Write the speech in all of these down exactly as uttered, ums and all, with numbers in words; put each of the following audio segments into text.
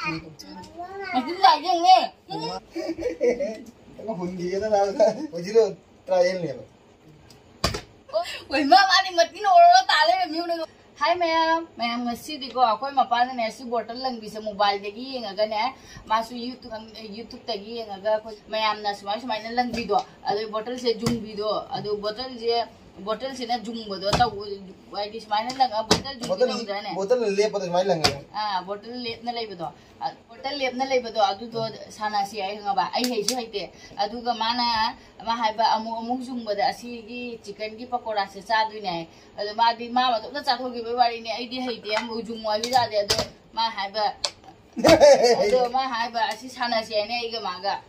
ꯃꯆꯤꯟ ꯂꯥꯏꯖꯪꯅꯦ꯫ ꯀꯩꯅꯣ ꯍꯨꯟꯈꯤꯒꯦꯅ ꯂꯥꯛꯑꯒ ꯍꯧꯖꯤꯛ ꯇ꯭ꯔꯥꯏꯌꯦꯜꯅꯦꯕ꯫ ꯍꯣꯏ, ꯃꯥ, ꯃꯥꯗꯤ ꯃꯇꯤꯟ ꯑꯣꯔꯣꯔꯣ ꯇꯥ ꯂꯩꯔꯝꯃꯤ ꯌꯦꯡꯉꯨꯅꯦ꯫ ꯍꯥꯏ ꯃꯌꯥꯝ, ꯃꯌꯥꯝ ꯉꯁꯤꯗꯤꯀꯣ ꯑꯩꯈꯣꯏ ꯃꯄꯥꯅꯅꯦ ꯁꯤ ꯕꯣꯇꯜ ꯂꯪꯕꯤꯁꯦ mobileꯗꯒꯤ ꯌꯦꯡꯉꯒꯅꯦ, ꯃꯥꯁꯨ YouTube, YouTubeꯇꯒꯤ ꯌꯦꯡꯉꯒ ꯑꯩꯈꯣꯏ ꯃꯌꯥꯝꯅ ꯁꯨꯃꯥꯏ ꯁꯨꯃꯥꯏꯅ ꯂꯪꯕꯤꯗꯣ, ꯑꯗꯩ ꯕꯣꯇꯜꯁꯦ ꯌꯨꯡꯕꯤꯗꯣ, ꯑꯗꯨ ꯕꯣꯇꯜꯁꯦ, ꯕꯣꯇꯜꯁꯤꯅ ꯌꯨꯡꯕꯗꯣ ꯇꯧ, ꯍꯥꯏꯗꯤ ꯁꯨꯃꯥꯏꯅ ꯂꯪꯉꯒ ꯕꯣꯇꯜ ꯌꯨꯡꯕꯤ ꯕꯣꯇꯜ, ꯇꯧꯗ꯭ꯔꯅꯦ? ꯕꯣꯇꯜ ꯂꯦꯞꯄꯗ ꯁꯨꯃꯥꯏꯅ ꯂꯪꯉꯦ꯫ ꯑꯥ, ꯕꯣꯇꯜ ꯂꯦꯞꯅ ꯂꯩꯕꯗꯣ, ꯑ, ꯕꯣꯇꯜ ꯂꯦꯞꯅ ꯂꯩꯕꯗꯣ ꯑꯗꯨꯗꯣ ꯁꯥꯟꯅꯁꯤ ꯍꯥꯏ ꯈꯪꯉꯕ? ꯑꯩ ꯍꯩꯁꯨ ꯍꯩꯇꯦ꯫ ꯑꯗꯨꯒ ꯃꯥꯅ, ꯃꯥ ꯍꯥꯏꯕ ꯑꯃꯨꯛ, ꯑꯃꯨꯛ ꯌꯨꯡꯕꯗ ꯑꯁꯤꯒꯤ chickenꯒꯤ ꯄꯀꯣꯔꯥꯁꯦ ꯆꯥꯗꯣꯏꯅꯦ ꯍꯥꯏ꯫ ꯑꯗꯣ ꯃꯥꯗꯤ ꯃꯥ ꯃꯇꯣꯝꯇ ꯆꯥꯊꯣꯛꯈꯤꯕꯒꯤ ꯋꯥꯔꯤꯅꯦ, ꯑꯩꯗꯤ ꯍꯩꯇꯦ, ꯑꯃꯨꯛ ꯌꯨꯡꯉꯨ ꯍꯥꯏꯕ ꯌꯥꯗꯦ꯫ ꯑꯗꯣ ꯃꯥ ꯍꯥꯏꯕ, ꯑꯗꯣ ꯃꯥ ꯍꯥꯏꯕ ꯑꯁꯤ ꯁꯥꯟꯅꯁꯤ ꯍꯥꯏꯅꯦ ꯑꯩꯒ ꯃꯥꯒ꯫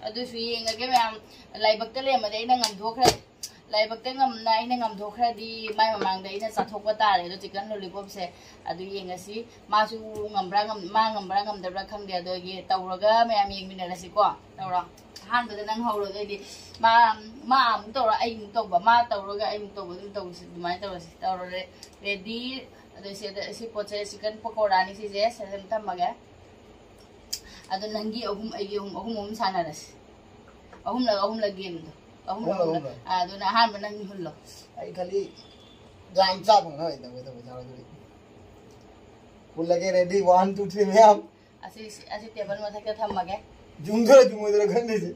ꯑꯗꯨꯁꯨ ꯌꯦꯡꯉꯒꯦ ꯃꯌꯥꯝ, ꯂꯥꯏꯕꯛꯇ ꯂꯩꯔꯝꯃꯗꯤ ꯑꯩꯅ ꯉꯝꯊꯣꯛꯈ꯭ꯔꯦ꯫ ꯂꯥꯏꯕꯛꯇ ꯉꯝꯅ ꯑꯩꯅ ꯉꯝꯊꯣꯛꯈ꯭ꯔꯗꯤ ꯃꯥꯏ ꯃꯃꯥꯡꯗ ꯑꯩꯅ ꯆꯥꯊꯣꯛꯄ ꯇꯥꯔꯦ꯫ ꯑꯗꯣ chicken lollipopꯁꯦ ꯑꯗꯨ ꯌꯦꯡꯉꯁꯤ꯫ ꯃꯥꯁꯨ ꯉꯝꯕ꯭ꯔꯥ ꯉꯝ-, ꯃꯥ ꯉꯝꯕ꯭ꯔꯥ ꯉꯝꯗꯕ꯭ꯔꯥ ꯈꯪꯗꯦ꯫ ꯑꯗꯣ ꯌꯦ-, ꯇꯧꯔꯒ ꯃꯌꯥꯝ ꯌꯦꯡꯃꯤꯟꯅꯔꯁꯤꯀꯣ꯫ ꯇꯧꯔꯣ꯫ ꯑꯍꯥꯟꯕꯗ ꯅꯪ ꯍꯧꯔꯣ꯫ ꯑꯗꯩꯗꯤ ꯃꯥ, ꯃꯥ ꯑꯃꯨꯛ ꯇꯧꯔꯣ, ꯑꯩ ꯑꯃꯨꯛ ꯇꯧꯕ, ꯃꯥ ꯇꯧꯔꯒ ꯑꯩ ꯑꯃꯨꯛ ꯇꯧꯕ, ꯑꯗꯨꯝ ꯇꯧꯁꯤ, ꯑꯗꯨꯃꯥꯏꯅ ꯇꯧꯔꯁꯤ꯫ ꯇꯧꯔꯣ꯫ Re-, ready꯫ ꯑꯗꯣ ꯁꯤꯗ ꯁꯤ ꯄꯣꯠꯁꯦ chicken ꯄꯀꯣꯔꯥꯅꯤ ꯁꯤꯁꯦ꯫ ꯁꯤꯗ ꯑꯗꯨꯝ ꯊꯝꯃꯒꯦ꯫ ꯑꯗꯣ ꯅꯪꯒꯤ ꯑꯍꯨꯝ, ꯑꯩꯒꯤ ꯑꯍꯨꯝ, ꯑꯍꯨꯝ, ꯑꯍꯨꯝ ꯁꯥꯟꯅꯔꯁꯤ꯫ ꯑꯍꯨꯝꯂꯛ, ꯑꯍꯨꯝꯂꯛ gameꯗꯣ꯫ ꯑꯍꯨꯝꯂꯛ, ꯑꯍꯨꯝꯂꯛ, ꯑꯍꯨꯝꯂꯛ꯫ ꯑꯍꯨꯝꯂꯛ꯫ ꯑꯥ, ꯑꯗꯨꯅ ꯑꯍꯥꯟꯕ ꯅꯪ ꯍꯨꯜꯂꯣ꯫ ꯑꯩ ꯈꯜꯂꯤ ꯌꯥꯝ ꯆꯥꯕ ꯉꯝꯃꯣꯏꯗꯕ, ꯇꯧꯕ ꯇꯧꯔꯗꯤ꯫ ꯍꯨꯜꯂꯒꯦ, ready, one, two, three, ꯃꯌꯥꯝ꯫ ꯑꯁꯤ, ꯑꯁꯤ table ꯃꯊꯛꯇ ꯊꯝꯃꯒꯦ꯫ ꯌꯨꯡꯗꯣꯏꯔ ꯌꯨꯡꯉꯣꯏꯗꯣꯏꯔ ꯈꯪꯗꯦ ꯁꯤ꯫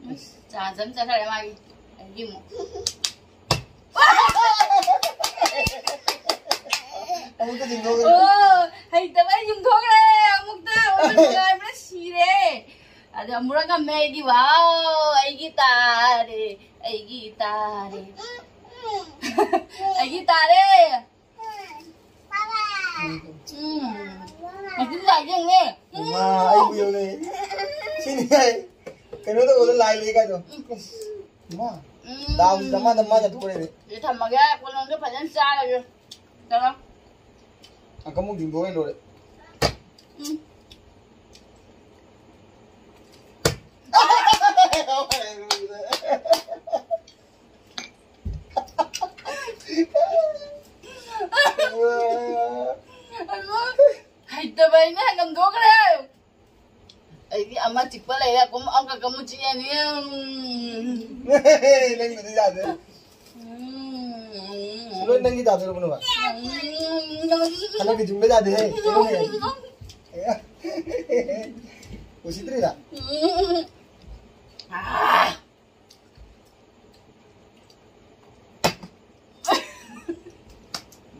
ꯎꯝ, chance ꯑꯃ ꯆꯠꯈ꯭ꯔꯦ ꯃꯥꯒꯤ꯫ ꯑꯩꯒꯤ ꯑꯃꯨꯛ꯫ ꯑꯃꯨꯛꯇ ꯌꯨꯡꯊꯣꯛꯈ꯭ꯔꯦ꯫ ꯑꯣ, ꯍꯩꯇꯕꯩ ꯌꯨꯡꯊꯣꯛꯈ꯭ꯔꯦ ꯑꯃꯨꯛꯇ꯫ ꯑꯣ, ꯅꯨꯡꯉꯥꯏꯕꯅ ꯁꯤꯔꯦ꯫ ꯑꯗꯣ ꯑꯃꯨꯔꯛ ꯉꯝꯃꯦ ꯑꯩꯗꯤ꯫ Wow, ꯑꯩꯒꯤ ꯇꯥꯔꯦ, ꯑꯩꯒꯤ ꯇꯥꯔꯦ꯫ ꯑꯩꯒꯤ ꯇꯥꯔꯦ꯫ ꯎꯝ꯫ ꯃꯆꯤꯟ ꯂꯥꯏ ꯌꯦꯡꯉꯦ꯫ ꯏꯃꯥ, ꯑꯩꯕꯨ ꯌꯦꯡꯉꯦ꯫ ꯁꯤꯅꯤ ꯍꯥꯏ꯫ ꯀꯩꯅꯣ ꯇꯧꯕꯗ ꯂꯥꯏ ꯂꯩ ꯀꯥꯏꯗꯣ꯫ ꯏꯃꯥ꯫ ꯎꯝ꯫ ꯗꯥꯎꯁꯤ ꯗꯃꯥ ꯗꯃꯥ ꯆꯠꯊꯣꯛꯈ꯭ꯔꯦꯅꯦ꯫ ꯑꯗꯨꯗꯤ ꯊꯝꯃꯒꯦ꯫ ꯀꯣꯂꯣꯝꯗꯣ ꯐꯖꯅ ꯆꯥꯔꯒꯦ꯫ ꯆꯠꯂꯣ꯫ ꯑꯪꯀ ꯑꯃꯨꯛ ꯌꯨꯡꯊꯣꯛꯑ ꯂꯣꯏꯔꯦ꯫ ꯎꯝ꯫ ꯍꯩꯇꯕ ꯑꯩꯅ ꯉꯝꯊꯣꯛꯈ꯭ꯔꯦ꯫ ꯑꯩꯗꯤ ꯑꯃ ꯆꯤꯛꯄ ꯂꯩꯔꯦ, ꯀꯨꯝ ꯑꯃꯈꯛ ꯑꯃꯨꯛ ꯆꯤꯛꯑꯅꯤ꯫ ꯅꯪꯒꯤꯗꯨꯗꯤ ꯌꯥꯗꯦ꯫ ꯎꯝ꯫ ꯂꯣꯏ ꯅꯪꯒꯤ ꯇꯥꯗꯣꯏꯔꯕꯅꯣꯕ? ꯎꯝ꯫ ꯍꯟꯗꯛꯀꯤ ꯆꯤꯡꯕ ꯌꯥꯗꯦꯍꯦ꯫ ꯀꯩꯅꯣꯅꯦ? ꯎꯁꯤꯠꯇ꯭ꯔꯤꯔꯥ? ꯎꯝ꯫ ꯑꯥ꯫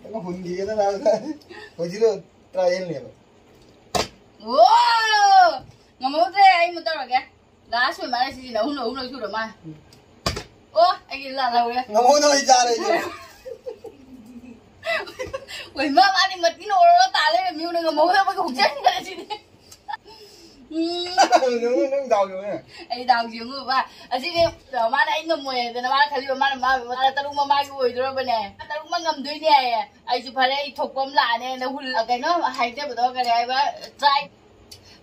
ꯈꯤꯇꯪ ꯍꯨꯟꯈꯤꯒꯦꯗ ꯅꯥꯕ꯫ ꯍꯧꯖꯤꯛꯀꯤꯗꯣ trialꯅꯦꯕ꯫ ꯑꯣ! ꯉꯝꯍꯧꯗ꯭ꯔꯦ, ꯑꯩ ꯑꯃꯨꯛ ꯇꯧꯔꯒꯦ꯫ Last ꯑꯣꯏ ꯃꯥꯜꯂꯦ ꯁꯤꯁꯤꯅ, ꯑꯍꯨꯝꯂꯛ, ꯑꯍꯨꯝꯂꯛ ꯁꯨꯔ ꯃꯥꯜꯂꯦ꯫ ꯑꯣ, ꯑꯩꯒꯤ ꯂꯥꯜꯍꯧꯔꯦ꯫ ꯉꯝꯍꯧꯗꯕꯩ ꯆꯥꯔꯦ ꯑꯩꯁꯦ꯫ ꯑꯣꯏ ꯃꯥ, ꯃꯥꯗꯤ ꯃꯇꯤꯟ ꯑꯣꯔꯣ ꯇꯥ ꯂꯩꯔꯝꯃꯤ, ꯉꯝꯍꯧꯗꯕꯒꯤ ꯍꯨꯛꯆꯟꯈ꯭ꯔꯦ ꯁꯤꯗꯤ꯫ ꯎꯝ꯫ ꯅꯪ, ꯅꯪ ꯗꯥꯎ ꯌꯦꯡꯉꯨꯅꯦ꯫ ꯑꯩ ꯗꯥꯎ ꯌꯦꯡꯉꯨꯕ꯫ ꯑꯁꯤꯗꯤ ꯃꯥꯅ ꯑꯩ ꯉꯝꯃꯣꯏ ꯍꯥꯏꯗꯅ ꯃꯥꯅ ꯈꯜꯂꯤꯕ, ꯃꯥꯅ, ꯃꯥ, ꯃꯥ ꯇꯔꯨꯛꯃꯛ ꯃꯥꯒꯤ ꯑꯣꯏꯗꯣꯔꯕꯅꯦ꯫ ꯇꯔꯨꯛꯃꯛ ꯉꯝꯗꯣꯏꯅꯦ ꯍꯥꯏꯌꯦ꯫ ꯑꯩꯁꯨ ꯐꯔꯦ, ꯑꯩ ꯊꯣꯛꯄ ꯑꯃ ꯂꯥꯛꯑꯅꯦꯅ ꯍꯨꯜ-, ꯀꯩꯅꯣ ꯍꯥꯏꯖꯕꯗꯣ, ꯀꯔꯤ ꯍꯥꯏꯕ? Try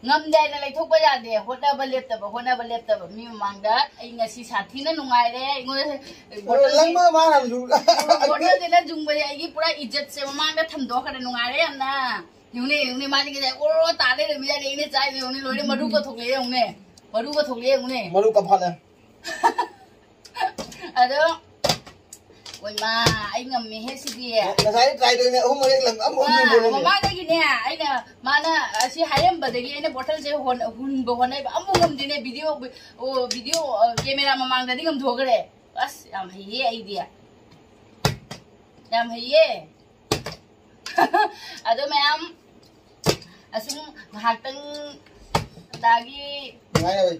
ꯉꯝꯗꯦ ꯍꯥꯏꯅ ꯂꯩꯊꯣꯛꯄ ꯌꯥꯗꯦ꯫ ꯍꯣꯠꯅꯕ ꯂꯦꯞꯇꯕ, ꯍꯣꯠꯅꯕ ꯂꯦꯞꯇꯕ꯫ ꯃꯤ ꯃꯃꯥꯡꯗ ꯑꯩ ꯉꯁꯤ ꯁꯥꯊꯤꯅ ꯅꯨꯡꯉꯥꯏꯔꯦ꯫ ꯑꯩꯉꯣꯟꯗ ꯕꯣꯇꯜꯁꯦ, ꯂꯪꯕ ꯃꯥꯅ ꯍꯧꯖꯤꯛ꯫ ꯕꯣꯇꯜꯁꯤꯅ ꯌꯨꯡꯕꯁꯦ ꯑꯩꯒꯤ ꯄꯨꯔꯥ ꯏꯖꯠꯁꯦ ꯃꯃꯥꯡꯗ ꯊꯝꯗꯣꯛꯈ꯭ꯔꯦ꯫ ꯅꯨꯡꯉꯥꯏꯔꯦ ꯌꯥꯝꯅ꯫ ꯌꯦꯡꯉꯨꯅꯦ, ꯌꯦꯡꯉꯨꯅꯦ, ꯃꯥꯗꯤ ꯉꯁꯥꯏ ꯑꯣꯔꯣ ꯇꯥ ꯂꯩꯔꯝꯃꯤ ꯌꯥꯅꯤ꯫ ꯑꯩꯅ ꯆꯥꯏꯗꯣ ꯌꯦꯡꯉꯨꯅꯦ, ꯂꯣꯏꯔꯦ, ꯃꯔꯨꯒ ꯊꯣꯛꯂꯛꯑꯦ ꯌꯦꯡꯉꯨꯅꯦ꯫ ꯃꯔꯨꯒ ꯊꯣꯛꯂꯛꯑꯦ ꯌꯦꯡꯉꯨꯅꯦ꯫ ꯃꯔꯨ ꯀꯐꯥꯠꯂꯦ꯫ ꯑꯗꯣ, ꯑꯣꯏꯃꯥ, ꯑꯩ ꯉꯝꯃꯦꯍꯦ ꯁꯤꯗꯤ꯫ ꯉꯁꯥꯏ try ꯇꯧꯔꯤꯅꯦ, ꯑꯍꯨꯝ ꯃꯔꯤꯔꯛ ꯂꯪ-, ꯑꯃ ꯑꯍꯨꯝ ꯑꯥ, ꯂꯪꯕꯅꯦ꯫ ꯃꯃꯥꯡꯗꯒꯤꯅꯦ, ꯑꯩꯅ, ꯃꯥꯅ ꯑꯁꯤ ꯍꯥꯏꯔꯝꯕꯗꯒꯤ ꯑꯩꯅ ꯕꯣꯇꯜꯁꯦ ꯍꯣꯟ-, ꯍꯨꯟꯕ ꯍꯣꯠꯅꯩꯕ꯫ ꯑꯃꯨꯛ ꯉꯝꯗꯦꯅꯦ, video, ꯑꯣ, video, ꯑ, camera ꯃꯃꯥꯡꯗꯗꯤ ꯉꯝꯊꯣꯛꯈ꯭ꯔꯦ꯫ ꯑꯁ, ꯌꯥꯝ ꯍꯩꯌꯦ ꯑꯩꯗꯤ꯫ ꯌꯥꯝ ꯍꯩꯌꯦ꯫ ꯑꯗꯣ ꯃꯌꯥꯝ, ꯑꯁꯨꯝ ꯉꯥꯏꯍꯥꯛꯇꯪ ꯁꯟꯗꯥꯒꯤ, ꯅꯨꯡꯉꯥꯏ ꯌꯥꯔꯣꯏ꯫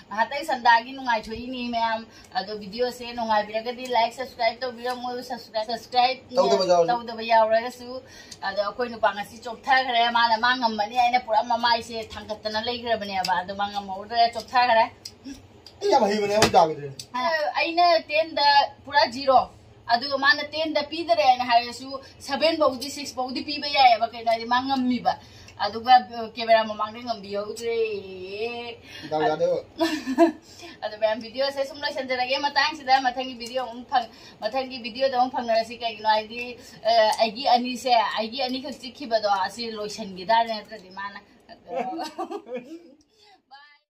ꯉꯥꯏꯍꯥꯛꯇꯪ ꯁꯟꯗꯥꯒꯤ ꯅꯨꯡꯉꯥꯏꯊꯣꯛꯏꯅꯤ ꯃꯌꯥꯝ꯫ ꯑꯗꯣ videoꯁꯦ ꯅꯨꯡꯉꯥꯏꯕꯤꯔꯒꯗꯤ like, subscribe ꯇꯧꯕꯤꯔꯝꯃꯨ, subscribe, subscribe ꯇꯧꯗꯕ ꯌꯥꯎꯔꯁꯨ꯫ ꯇꯧꯗꯕ ꯌꯥꯎꯔꯒꯁꯨ꯫ ꯑꯗꯣ ꯑꯩꯈꯣꯏ ꯅꯨꯄꯥ ꯉꯁꯤ ꯆꯣꯛꯊꯈ꯭ꯔꯦ, ꯃꯥꯅ ꯃꯥ ꯉꯝꯃꯅꯤ ꯍꯥꯏꯅ ꯄꯨꯔꯥ ꯃꯃꯥꯏꯁꯦ ꯊꯥꯡꯒꯠꯇꯅ ꯂꯩꯈ꯭ꯔꯕꯅꯦꯕ, ꯑꯗꯣ ꯃꯥ ꯉꯝꯍꯧꯗ꯭ꯔꯦ, ꯆꯣꯛꯊꯈ꯭ꯔꯦ꯫ ꯑꯩ ꯌꯥꯝ ꯍꯩꯕꯅꯦ, ꯑꯃꯨꯛ ꯌꯥꯈꯤꯗ꯭ꯔꯦ꯫ ꯑꯩꯅ tenꯗ ꯄꯨꯔꯥ zero, ꯑꯗꯨꯒ ꯃꯥꯅ tenꯗ ꯄꯤꯗꯔꯦ ꯍꯥꯏꯅ ꯍꯥꯏꯔꯁꯨ, seven ꯐꯥꯎꯗꯤ, six ꯐꯥꯎꯗꯤ ꯄꯤꯕ ꯌꯥꯏꯑꯕ, ꯀꯩꯅꯣ ꯍꯥꯏꯗꯤ ꯃꯥ ꯉꯝꯃꯤꯕ꯫ ꯑꯗꯨꯒ ꯀꯦꯃꯦꯔꯥ ꯃꯃꯥꯡꯗ ꯉꯝꯕꯤꯍꯧꯗ꯭ꯔꯦ꯫ ꯗꯥꯎ ꯌꯥꯗꯦꯕ꯫ ꯑꯗꯣ ꯃꯌꯥꯝ, ꯚꯤꯗꯤꯑꯣꯁꯦ ꯁꯨꯝ ꯂꯣꯏꯁꯟꯖꯔꯒꯦ ꯃꯇꯥꯡꯁꯤꯗ꯫ ꯃꯊꯪꯒꯤ ꯚꯤꯗꯤꯑꯣ ꯑꯃꯨꯛ ꯐꯪ ꯃꯊꯪꯒꯤ ꯚꯤꯗꯤꯑꯣꯗ ꯑꯃꯨꯛ ꯐꯪꯅꯔꯁꯤ꯫ ꯀꯩꯒꯤꯅꯣ ꯍꯥꯏꯗꯤ, ꯑ, ꯑꯩꯒꯤ ꯑꯅꯤꯁꯦ, ꯑꯩꯒꯤ ꯑꯅꯤꯈꯛ ꯆꯤꯛꯈꯤꯕꯗꯣ ꯑꯁꯤ ꯂꯣꯏꯁꯟꯈꯤꯗꯥꯔꯦ, ꯅꯠꯇ꯭ꯔꯗꯤ ꯃꯥꯅ꯫